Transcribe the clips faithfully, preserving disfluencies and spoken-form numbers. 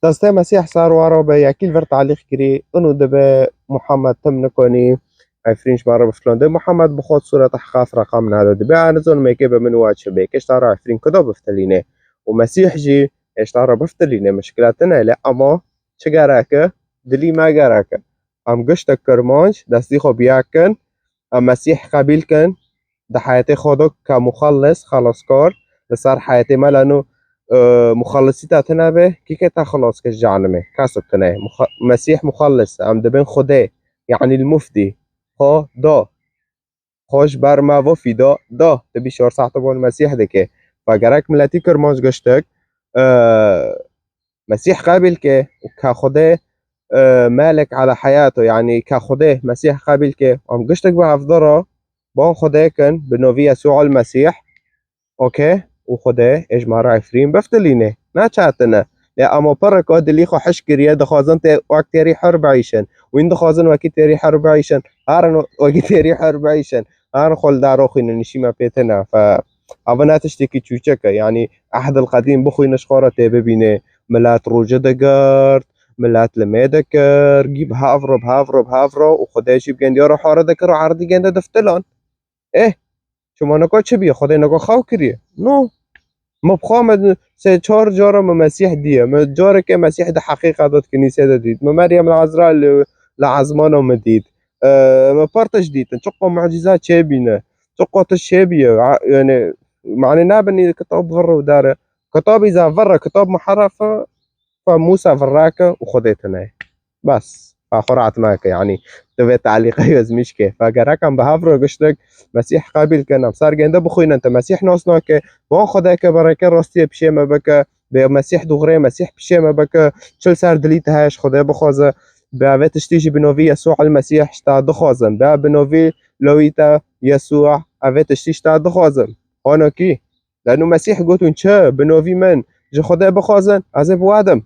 Destê Mesîh ser waro be, yekî li vir talîq kirî, inu dibe Muhammed tim nikonî, Efrîn ji me re biftilon. Dê Muhammed bi xwe sûreta hqas reqam nade. Dibe, "A, nizonim êkê be min wa çi be, êkê ji te re Efrîn kudo biftilîne?" Û Mesîh jî ê ji te re biftilîne, mişkila tune, lê ema çi gerek e? Dilî me gerek e. Em giştek kirmanc, destî xwe biya kin, em Mesîh qebîl kin, di heyetê xwe de ke muxellis, xelaskar, li ser heyetê me leno, e, muxellisî te tune be, kî ke te xelas kir ji cehenimê? Kesek tune ye. Muxa-, Mesîh muxellis, em dibin Xwedê, yanî l-mufdî, xwe da. Xwe ji ber me ve fîda da. Te bî çar saet bon Mesîh dike. Ve gerek miletî kirmanc giştek, e, Mesîh qebîl ke û ke Xwedê, e, melek ala heyato, yanî ke Xwedê Mesîh qebîl ke, em giştek bi hevdira, bon Xwedê kin, bi novî Yesû el Mesîh, okey, û Xwedê ê ji me re Efrîn biftilîne. Ne çetin e. Lê ema pirek o dilî xwe hiş kiriye, dixwazin tê-, wek têrî hur biîşin. Wîn dixwazin wekî têrî hur biîşin. Herin wekî têrî hur biîşin. Herin xwe li daro xwînin, nişî me pê tine. Fe, ava ne tiştekî çûçek e. Yanî Ehdil Qedîm bixwîne ji xwe re tê bibîne. Milet rûci digirt, milet limê dikir, gî bi hev re, bi hev re, bi hev re û Xwedê jî bi gendiya re hare dikir û erdî gende diftilan. Eh, çima neka çi bîye? Xwedê neka xew kiriye? No. Me bi xwe me sê çar cara me Mesîh diye. Me careke Mesîh di heqîqet de di kinîsê de dît. Me Meryem li Ezra li, li ezmana me dît. E, me pir tişt dîtin. Çiqa mucîza çêbîne. Çiqa tişt çêbîye. A, yani, mane nabin kitab vir û dare. Kitabî za vir e, kitab muharref e. Fa Musa virrake û Xwedê tune ye. Bes. Fa xwe rahat meke, yanî, tu vê talîqe yozmîş ke. Fa gerek em bi hev re giştek Mesîh qebîl kin, em ser gende bixwînin, te Mesîh nas nake, wan Xwedê ke bereke rastiyê pişê me bike, bê Mesîh dûxrê Mesîh pişê me bike, çil ser dilî te heye ji Xwedê bixwaze, bê evê tiştî jî bi novî Yesû el Mesîh ji te dixwazin, bê bi novî lewî te Yesû evê tiştî ji te dixwazin. Hano kî? Leno Mesîh gotin, çi? Bi novî min ji Xwedê bixwazin, ez ê bi we dim.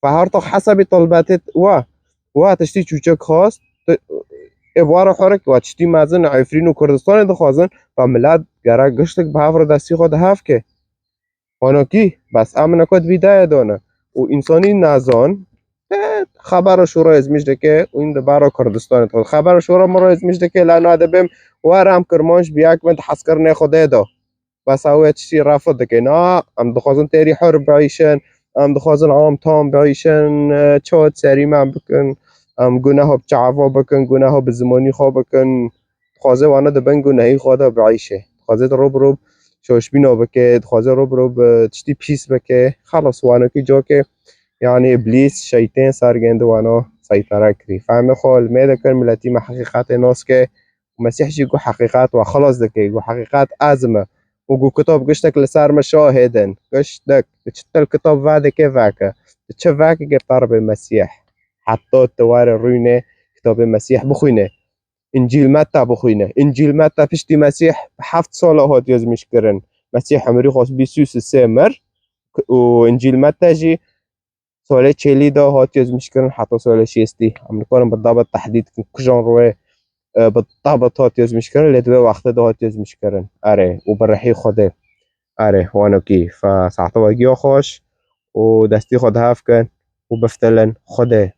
Fe her tax hesabî talbetê wa, wa tiştî çûçek xwest, ti-, ê bi wa re xwerik, wa tiştî mezin Efrîn û Kurdistanê dixwazin, fe milet gerek giştek bi hev re destî xwe di hev ke. Hano kî? Bes em neka di vî dayê de ne. Û însanî nezan, e, xebera şûra yozmîş dike û în di bara Kurdistanê dixwe. Xebera şûra min re yozmîş dike, la na dibêm, were em kirmanc bi yek bin di hezkirinê Xwedê de. Bes ew ê tiştî refûd dikin. A, em dixwazin têrî hur biîşin, em dixwazin am tam biîşin, e, çot serî me bikin, em guneho bi çava bikin, guneho bi zimanî xwe bikin. Dixwaze wana di bin gunehî xwe de biîşe. Dixwaze di rû bi rû şoşbîna bike, dixwaze rû bi rû bi tiştî pîs bike. Xelas, wanokî cokê, yanî îblîs, şeytên ser gêndi wana seytara kirî. Fehmê xwe li me dikin, miletî me heqîqetê nas ke, Mesîh jî got, heqîqet we xelas dike, got, heqîqet ez me. Û got, kitab giştek li ser me şahid in. Giştek. Tu çi til kitab vedike veke. Tu çi vekeke bi te re bê Mesîh. Heta tu were rûnê kitabê Mesîh bixwîne. Încîl Metta bixwîne. Încîl Metta piştî Mesîh bi heft sala hat yozmîş kirin. Mesîh emrî xwe bîst û sê mir û Încîl Metta jî Solê çêlî de hat yozmîş kirin heta solê şêstî. Em nikarin bi daba tehdîd bikin, kujan rûyê, e, bi daba hat yozmîş kirin, lê di wê wextê de hat yozmîş kirin. Erê, û bi rihî Xwedê. Erê, wanokî, fe saete we giya xweş û destî xwe di hev kin û biftilin Xwedê.